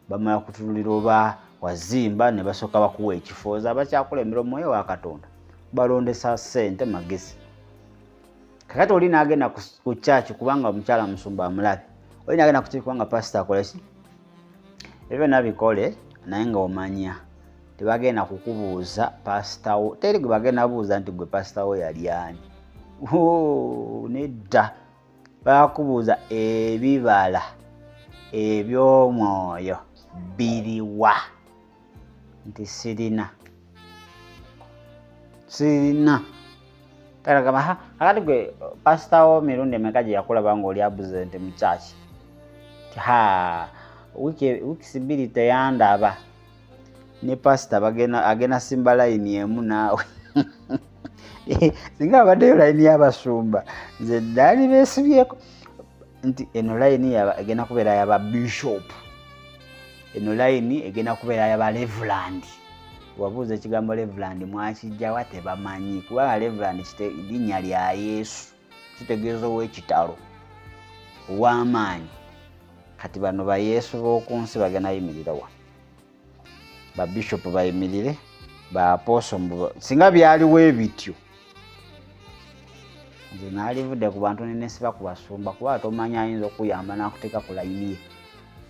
bamala kutunuulira oba wazimba, ne basooka bakuwa ekifo. Oza abakyakulembera omwoyo wa Katonda balondesa ssente magezi. Kakati oli n'agenda ku kyaki kubanga omukyala musumba amulabe, oli n'agenda ku kyaki kubanga pasita akole ki, ebyo byonna bikole, naye nga omanya tebagenda kukubuuza pasitawo. Teri gwe bagenda buuza nti gwe pasitawo yali ani. Nedda, bakubuuza ebibala eby'omwoyo biriwa, nti sirina, sirina. Kakati gwe pasitawo mirundi emeka gye yakulaba ng'oli absent mu kyaki? Ha, weeks 2 teyandaba. Ne pasita agenda simba layini emu naawe. Singa abaddeyo layini y'abasumba, nze naali beesibyeko nti eno layini egenda kubeera yaba bishop, eno layini egenda kubeera yaba reverend. Wabuuza ekigambo reverend mwakijjawa, tebamanyi, kubanga reverend linnya lya Yesu, kitegeeza ow'ekitalo, ow'amaanyi. Kati bano ba Yesu b'oku nsi bagenda yimirira wa? Ba bishop bayimirire, ba apostle. Singa byaliwo ebityo, nze naalivudde ku bantu nenesiba ku basumba, kuba tomanya ayinza okuyamba n'akuteeka ku layini ye.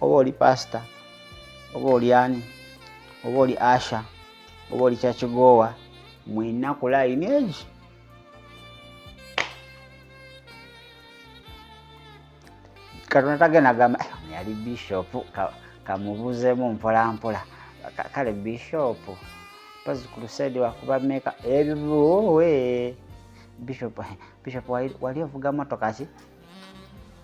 Oba oli pasita, oba oli ani, oba oli asha, oba oli kyakigoowa, mwena ku layini egi. Katonda tagenda gamba yali bishop, kamubuzeemu mpola mpola. Kale bishop mpozi crusade wakuba meka ebyo? Bishop, bishop wali ovuga motoka ki?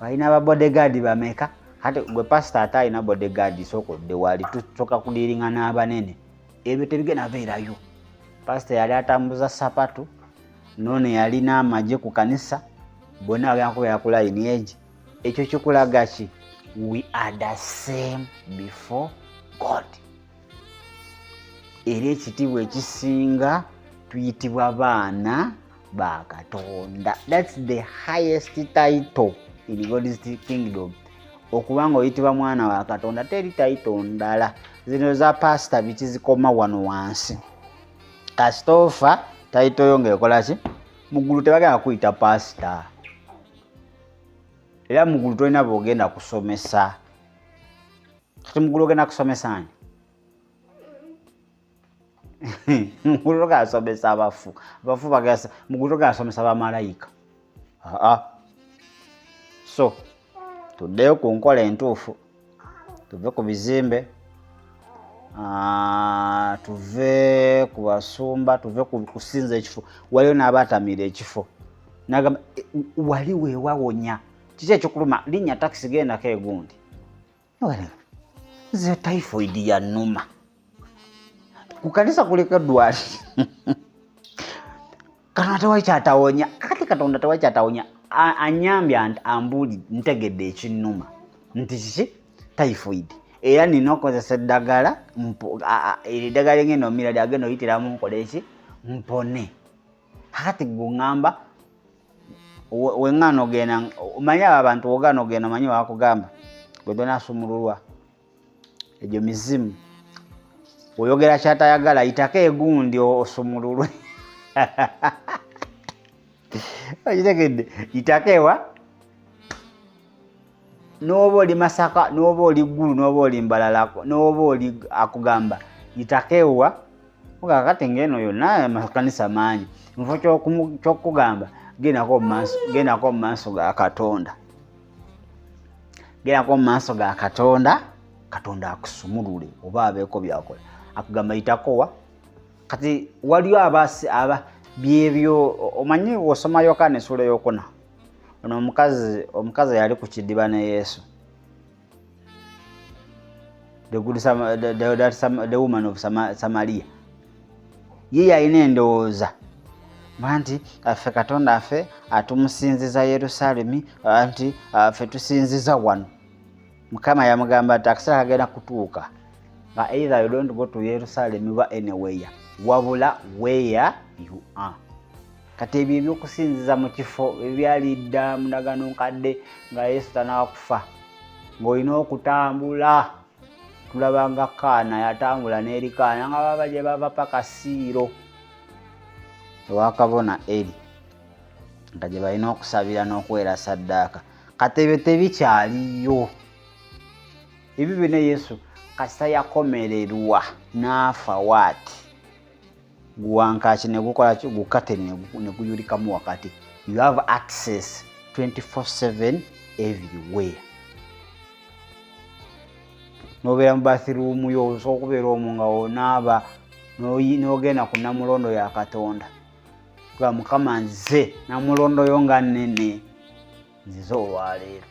Walina ba bodyguard bameka? Kati gwe pasita ate alina bodyguard, sooka odde wali, tusooka kudiringa n'abanene. Ebyo tebigenda beerayo. Pasita yali atambuza sapatu, nono yalina amagye ku kanisa, bonna bagenda kubeera ku layini egi. Ekyo kikulaga ki? We are the same before God. Era ekitiibwa ekisinga, tuyitibwa baana ba Katonda. That's the highest title in God's kingdom, okubanga oyitibwa mwana wa Katonda. Teri title ndala. Zino za pasita biki zikoma wano wansi. Kasita ofa, title yo ngaekola ki? Muggulu tebagenda kuyita pasita, era muggulu tolina bwogenda kusomesa. Kati muggulu ogenda kusomesa ani? Muggulu togenda kusomesa abafu, abafu bagasa. Muggulu togenda kusomesa bamalayika. Aa, so tuddeyo ku nkola entuufu, tuve ku bizimbe, tuve ku basumba, tuve ku kusinza ekifo. Waliyo n'abaatamiira ekifo, nagamba wali weewawonya, kiki ekikuluma? Linnya takisi, gendako egundi. Nze typhoid yannuma, ku kanisa kuliko eddwaliro. Katonda tewali kyatawonya. Kakati Katonda tewali kyatawonya, anyambye, ambuuli, ntegedde ekinnuma nti kiki, typhoid. Era nina okukozesa eddagala, eryo eddagala lyengenda omira lyagenda oyitiramu nkole ki, mpone. Kakati gwe oŋŋamba weŋŋaana ogenda, omanyi abo abantu wogaana ogenda, omanyi wakugamba gwe tonasumululwa, egyo mizimu. Oyogera kyatayagala, yitako egundi osumululwe. Okitegedde? Yitako ewa, n'oba oli Masaka, n'oba oli Ggulu, n'oba oli Mbalala, n'oba oli akugamba yitako ewa. Kakati ng'eno yonna amakanisa mangi, nfo ky'okugamba gendako mu maaso ga Katonda, gendako mu maaso ga Katonda, Katonda akusumulule oba abeeko byakola. Akugamba yitako wa. Kati waliyo aba byebyo, omanyi osoma Yokaana essuula ey'okuna, ono omukazi yali ku kidiba ne Yesu, the good the woman of Samaria. Ye yalina endowooza nti affe Katonda affe atumusinziza Yerusaalemi, nti affe tusinziza wano. Mukama yamugamba nti akaseera kagenda kutuuka nga either you don't go to Yerusalem oba anywhere, wabula where you are. Kati ebyo ebyokusinziza mu kifo ebyali dda mu ndagaano nkadde nga Yesu tannaba kufa, ng'olina okutambula. Tulaba nga Kaana yatambula n'Erikaana nga baba gye bava paka Siiro ewa kabona Eri, nga gye balina okusabira n'okuweera saddaaka. Kati ebyo tebikyaliyo. Ebyo byonna Yesu kasita yakomererwa n'afa waati, guwankaki ne gukola ki, gukate ne guyulikamu wakati. You have access 24/7 everywhere. N'obeera mu bathroom yo, osobola okubeera omwo nga onaaba, n'ogenda ku namulondo ya Katonda. Ga Mukama, nze namulondo yo nga nnene, nzize olwaleero.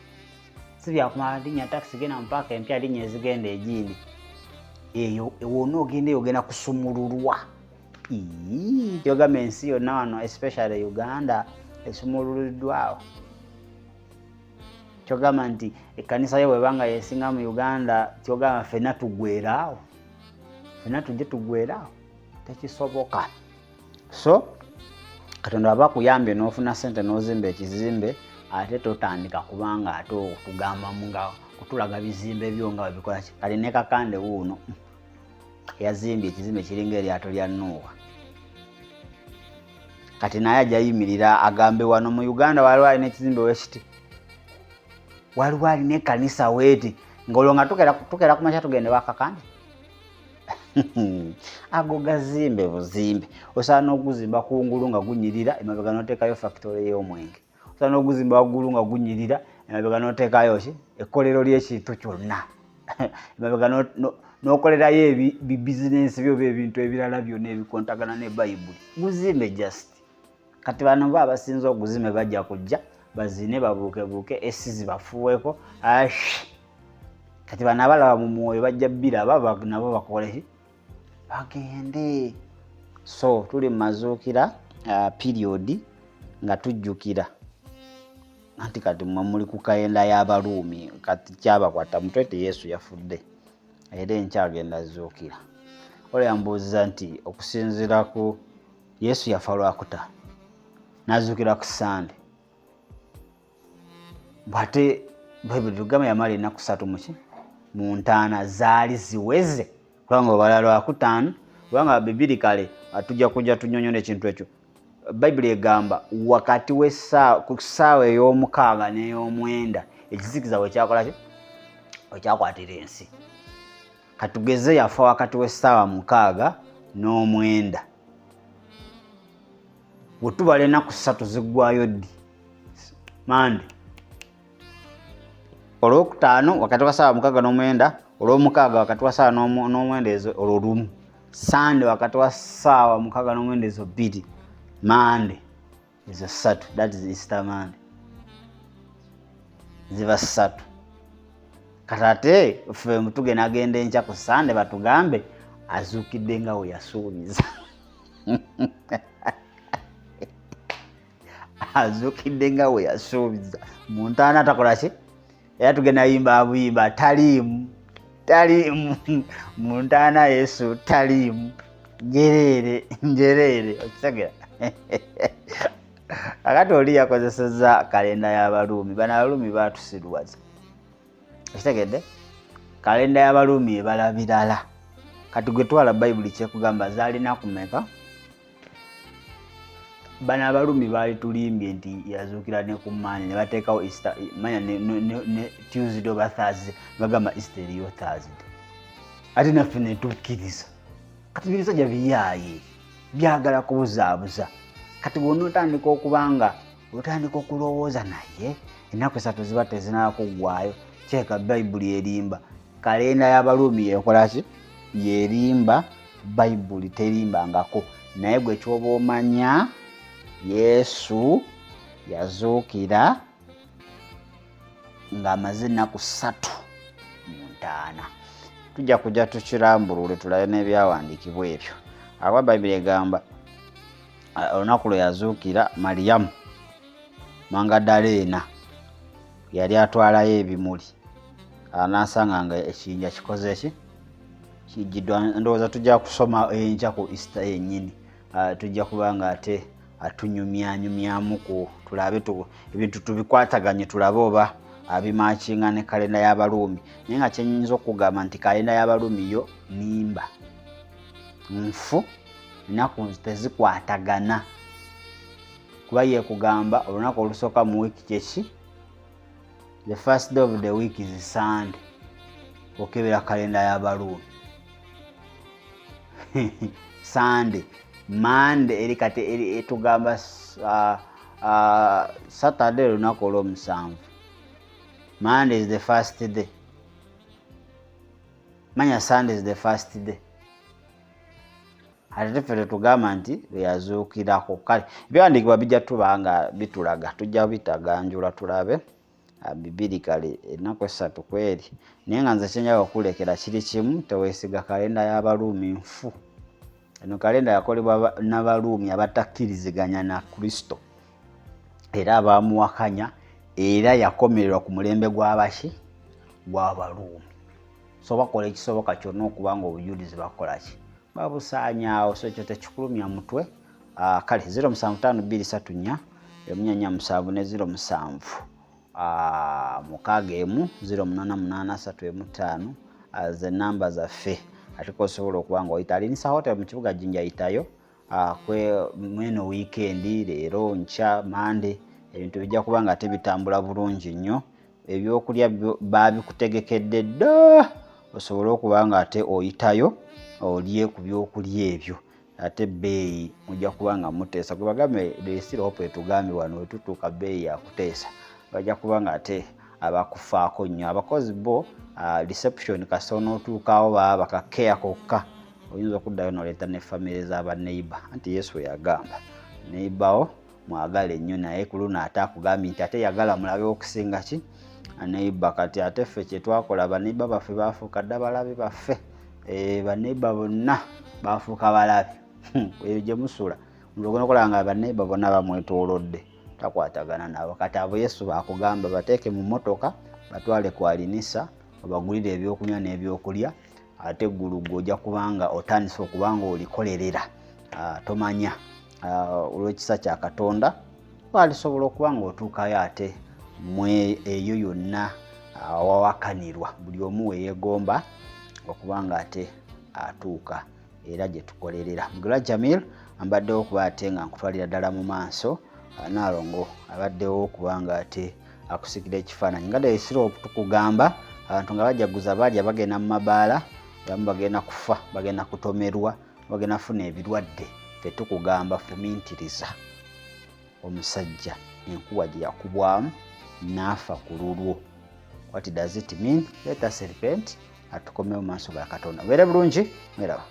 Si byakumala linnya takisi genda mu paaka empya, linnya ezigenda egindi. Eyo wonna ogenda eyo ogenda kusumululwa. Kyogamba ensi yonna wano, especially Uganda, esumululiddwawo. Kyogamba nti ekkanisa yo bwebanga yesinga mu Uganda, kyogamba ffenna tuggweeraawo, ffenna tujje tuggweeraawo? Tekisoboka. So Katonda aba akuyambye n'ofuna ssente n'ozimba ekizimbe, ate totandika kubanga ate otugambamu nga kutulaga bizimbe byo nga webikola ki. Kali ne Kakande wuuno yazimbye ekizimbe kiringa eryato lya Nuuwa. Kati naye ajja yimirira agambe wano mu Uganda waliwo alina ekizimbe wekiti, waliwo alina ekkanisa weeti, ng'olwo nga tukera kumakya tugende wa Kakande. Ago gazimbe buzimbe. Osobola n'okuguzimba kungulu nga gunyirira, emabega n'oteekayo factory y'omwenge. Osobola n'okuguzimba waggulu nga gunyirira, emabega n'oteekayo ki, ekkolero ly'ekintu kyonna, emabega n'okolerayo bibizinensi byo oba ebintu ebirala byonna ebikontagana ne Bayibuli. Guzimbe just. Kati bano bo abasinze oguzimbe bajja kujja bazine, babuukebuuke, esizi bafuuweko. Kati bano abalaba mu mwoyo bajja biraba, nabo bakole ki, bagende. So tuli mu mazuukira period, nga tujjukira anti kati mwe muli ku kalenda y'Abaruumi. Kati kyabakwata mutwe ti Yesu yafudde era enkya agenda zuukira. Olwo yambuuziza nti okusinziira ku Yesu yafa Lwakutaano n'azuukira ku Sande, bwate Bayibuli tugamba yamala ennaku 3 muki mu ntaana, zaali ziweze? Kubanga obala Lwakutaano, kubanga bibiri kale tujja kujja tunyonyola ekintu ekyo. Bayibuli egamba wakati ku ssaawa ey'omukaaga n'ey'omwenda ekizikiza wekyakola ki, wekyakwatira ensi. Katugeze yafa wakati w'essaawa 6 n'omwenda, bwe tubala ennaku 3 ziggwayo ddi? Mande. Olwokutaano wakati wa ssaawa 6 n'omwenda, olwomukaaga wakati wa ssaawa n'omwenda ezo, olwo 1, Sande wakati wa ssaawa 6 n'omwenda ezo 2, Mande ezo 3, that is Easter Monday, ziba 3. Kati ate ffe tugenda genda enkya ku Sande batugambe azuukidde nga we yasuubiza, azuukidde nga we yasuubiza mu ntaana, takola ki? Era tugenda yimba buyimba taliimu. Tali mu ntaana, Yesu taliimu, njereere njereere. Okitegera? Kakati oli yakozeseza kalenda y'Abaruumi. Bano Abaruumi batusirwaza, okitegedde? Kalenda y'Abaruumi ebala birala. Kati gwe twala Bayibuli kyekugamba, zaalina kumeka? Bano Abaruumi baali tulimbye nti yazuukira ne ku Monday, ne bateekawo Easter, manya ne Tuesday oba Thursday, bagamba Easter eriyo Thursday, ate naffe netukkiriza. Kati ebisajja biyaaye byagala kubuzaabuza. Kati bwonna otandika okuba nga otandika okulowooza, naye ennaku 3 ziba tezinakuggwayo, kyeka Bayibuli erimba. Kalenda y'Abaruumi yekolaki? Yerimba. Bayibuli terimbangako. Naye gwe kyoba omanya, Yesu yazuukira ng'amaze ennaku 3 mu ntaana. Tujja kujja tukirambulule, tulabe n'ebyawandiikibwa ebyo. Awa Bayibuli egamba olunaku lwe yazuukira, Mariyamu Mangadaleena yali atwalayo ebimuli, anaasanga nga ekiyinja kikoze ki? Kijjiddwa. Ndowooza tujja kusoma enkya ku Easter yennyini. Tujja kuba nga ate atunyumyanyumyamu ku tulabe ebintu tubikwataganye, tulabe oba abimakinga ne kalenda y'Abaruumi. Naye nga kyenyinza okugamba nti kalenda y'Abaruumi yo nimba nfu, ennaku tezikwatagana, kuba ye kugamba olunaku olusooka mu wiiki kyeki? The first day of the week is Sunday. Okebera kalenda y'Abaruumi, Sunday, Monday eri kati eri etugamba Saturday lunaku olw'omusanvu. Monday is the first day, manya Sunday is the first day. Ate ffe tetugamba nti lweyazuukirako. Kale ebyawandiikibwa bijja tuba nga bitulaga, tujja bitaganjula tulabe bibiri. Kale ennaku 3 kweri, naye nga nze kyenjagala okulekera kiri kimu: teweesiga kalenda y'Abaruumi, nfu. Eno kalenda yakolebwa n'Abaruumi abatakkiriziganya na Kristo era abamuwakanya, era yakomererwa ku mulembe gw'abaki? Gw'Abaruumi. So bakola ekisoboka kyonna okuba nga obujulizi bakola ki? Babusaanyaawo. So ekyo tekikulumya mutwe. Kale 075234 1447 ne 07 61 088 315 ze namba zaffe. Ate kosobola okuba nga oyita Alinisa Hotel mu kibuga Jinja, yitayo kwe mweno weekend, leero, nkya Mande, ebintu bijja kuba nga tebitambula bulungi nnyo. Ebyokulya babikutegekedde dda, osobole okuba nga ate oyitayo olye ku byokulya ebyo, ate bbeeyi mujja kuba nga muteesa. Gwe bagambe lesiro hope etugambye wano wetutuuka, bbeeyi yakuteesa. Bajja kuba nga ate abakufaako nnyo abakozi bo reception. Kasita onootuukawo baba bakakeya kokka, oyinza okuddayo noleeta ne famire z'abaneiba. Anti Yesu yagamba neibawo mwagale nnyo, naye ku luno ate akugambye nti ate yagala mulabe okusinga ki? Neiba. Kati ate ffe kyetwakola, baneiba baffe bafuuka dda balabe baffe. Baneiba bonna bafuuka balabe. Eyo gye musula, omuntu ogenda okulaba nga baneiba bonna bamwetoolodde, takwatagana nabo. Kati abo Yesu bakugamba bateeke mu motoka, batwale ku Alinisa, obagulire ebyokunywa n'ebyokulya. Ate eggulu gwe ojja kubanga otandise okuba nga olikolerera. Tomanya, olw'ekisa kya Katonda walisobola okuba nga otuukayo. Ate mwe eyo yonna awawakanirwa, buli omu weyeegomba okuba nga ate atuuka, era gye tukolerera. Mugera Jamil ambaddewo okuba ate nga nkutwalira ddala mu maaso. Naalongo abaddewo okuba nga ate akusikira ekifaananyi nga desiro. Tukugamba abantu nga bajaguza, balya, bagenda mu mabaala, abamu bagenda kufa, bagenda kutomerwa, bagenda kufuna ebirwadde. Ffe tukugamba fumintiriza omusajja enkuba gye yakubwamu n'afa ku lulwo. What does it mean? Let us repent, atukomewo mu maaso ga Katonda. Mubeere bulungi, mweraba.